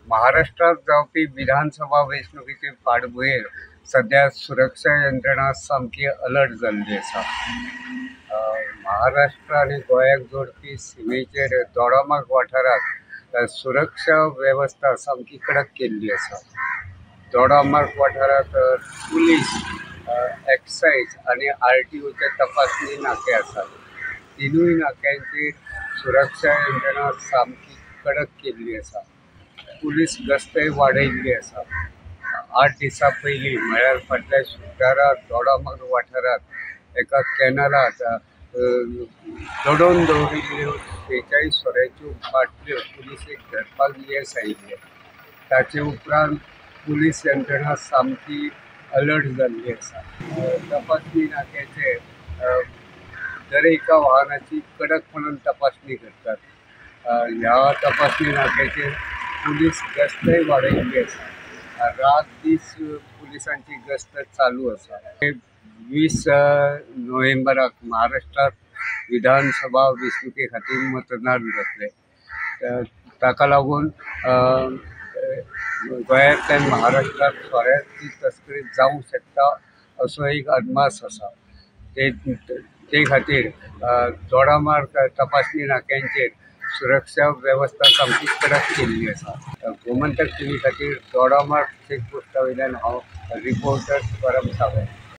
महाराष्ट्रात जावपी विधानसभा वेंचणुकेचे फाटभुंयेर सद्या सुरक्षा यंत्रणा सामकी अलर्ट जाल्ली आसा. महाराष्ट्र आनी गोंयाक जोडपी सिमेचेर दोडामार्ग वाठारांत सुरक्षा वेवस्था सामकी कडक केल्ली आसा. दोडामार्ग वाठारांत पुलीस, एक्सायज आनी आरटीओचे तपासणी नाके आसात. तिनूय नाक्यांचेर सुरक्षा यंत्रणा सामकी कडक केल्ली आसा. पुलीस गस्तय वाडयल्ली आसा. 8 दिसां पयलीं म्हळ्यार फाटल्या शुक्रारा दोडामार्ग वाठारांत एका कॅनलांत दडोवन दवरिल्ल्यो 46 सोऱ्याच्यो बाटल्यो पुलिसेक धरपाक येस आयिल्लें. ताचे उपरांत पुलीस यंत्रणा सामकी अलर्ट जाल्ली आसा. तपासणी नाक्याचेर दर एका वाहनाची कडकपणान तपासणी करतात. ह्या तपासणी नाक्याचेर पुलीस गस्तय वाडयल्ली आसा. रात दीस पुलिसांची गस्त चालू आसा. 20 नोव्हेंबराक महाराष्ट्रात विधानसभा वेंचणुके खातीर मतदान जातलें. ताका लागून गोंयांतल्यान महाराष्ट्रात सोऱ्याची तस्करी जावंक शकता असो एक अदमास आसा. ते खातीर दोडामार्ग तपासणी नाक्यांचेर सुरक्षा वेवस्था सामकी कडक केल्ली आसा. गोमंतक टीव्ही खातीर दोडामार्ग चेकपोस्टा वयल्यान हांव रिपोर्टर तुकाराम सावंत.